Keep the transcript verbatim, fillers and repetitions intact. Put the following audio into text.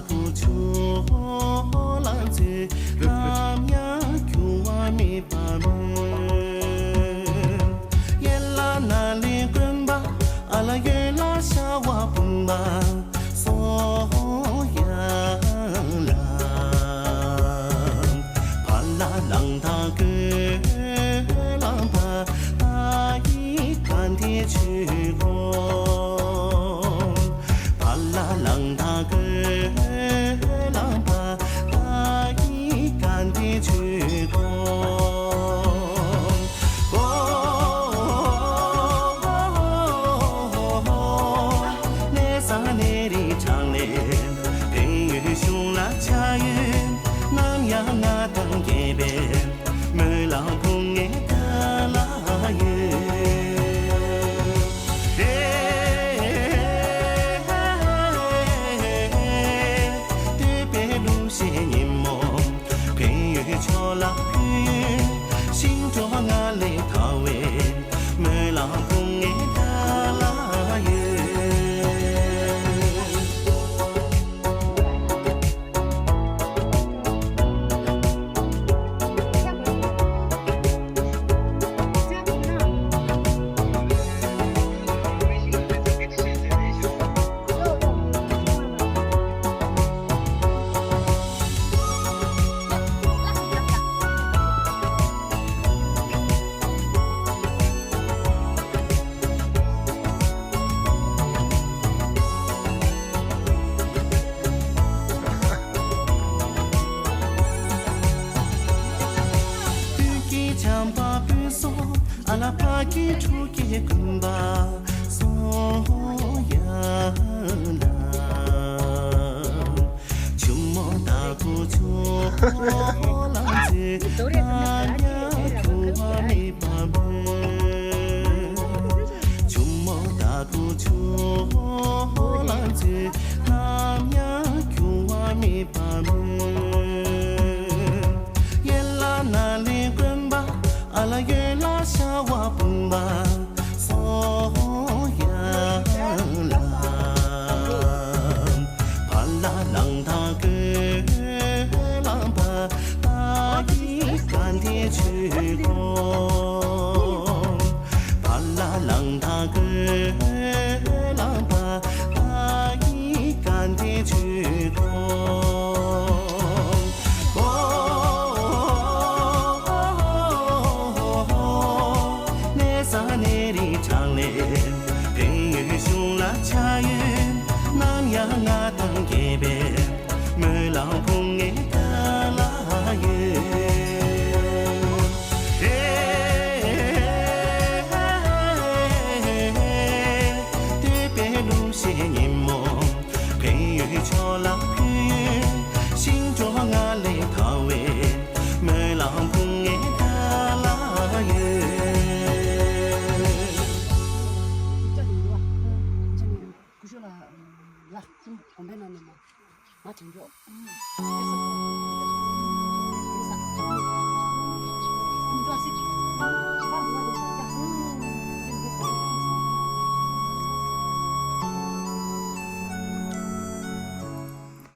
ཁུ་ཆུ་ལ་ཚེ་ནམ་ཡང་འགྱུར་བ་མེད་པར་སྨོན། ཡན་ལག་ནང་ལས་དགོན་པ་ཨ་ལ་ཡོད་ལ་ཤ་བ་བུམ་པ་སོ་ཡ་ལ། ཕ་ལ་ལང་ཐང་གོས་ལ་བ་ད་ཡི་ག་འདི་ཆུ་ཁོ། ཕ་ལ་ལང་ཐང་གོས་ལ་བ་ད་ཡི་ག་འདི་ཆུ་ཁོ། ཨོ། གནས་ས་གནས་རི་གྲངས་ལས་བལ་ཡུལ་གཞུང་ལ་ཆ་ཡོད། ནམ་ཡང་ང་དང་རྒྱལ་པོའི་སྨོན་ལམ་ཕུང་ངེ་ད་ལ་ཡོད། བསྟོད་པའི་གླུ་གཞས་ཉིན་མོ་བལ་ཡུལ་ཕྱོགས་ལ་ཕུལ། ཤིང་འགྲོ་ང་ལས་ཐར་བའི་སྨོན་ལམ་ཕུང་ངེ་ད་ལ་ཡོད། སྟོད་ཀྱི་བྱམས་པ་སྤོས་སོགས་ཨ་ལ་ཕ་གི་ཕྲུ་གུའི་དགོན་པ་སོ་ཡ་ན། ཆུ་མོ་ད་ཁུ་ཆུ་ལ་ཚེ་ན་ཡ་ཁུ་བ་མེད་པ་མོ། ཆུ་མོ་ད་ཁུ་ཆུ་ལ་ཚེ་ནམ་ཡང་འགྱུར་བ་མེད་པར་སྨོན། ཡན་ལག་ནང་ལས་དགོན་པ་ཨ་ལ་ཡོད་ལ་ཤ་བ་བུམ་པ་སོ་ཡ་ལ། ཕ་ལ་ལང་ཐང་གོས་ལ་བ་ད་ཡི་ག་འདི་ཆུ་ཁོ། ཕ་ལ་ལང་ཐང་གོས་ལ་བ་ད་ཡི་ག་འདི་ཆུ་ཁོ། ཨོ། གནས་ས་གནས་རི་གྲངས་ལས་བལ་ཡུལ་གཞུང་ལ་ཆ་ཡོད། ནམ་ཡང་ང་དང་རྒྱལ་པོའི་སྨོན་ལམ་ཕུང་ངེ་ད་ལ་ཡོད། བསྟོད་པའི་གླུ་གཞས་ཉིན་མོ་བལ་ཡུལ་ཕྱོགས་ལ་ཕུལ། ཤིང་འགྲོ་ང་ལས་ཐར་བའི་སྨོན་ལམ་ཕུང་ངེ་ད་ལ་ཡོད། སྐུ་ཞབས་ལགས་ལ་ཁྱིམ་དགོན་པའི་ནང་ནས་མ་མ་དྲན་འཇོག་ཨ་ནི་ཨ་ནི་ཨ་ནི་ཨ་ནི་ཨ་ནི་ཨ་ནི་ཨ་ནི།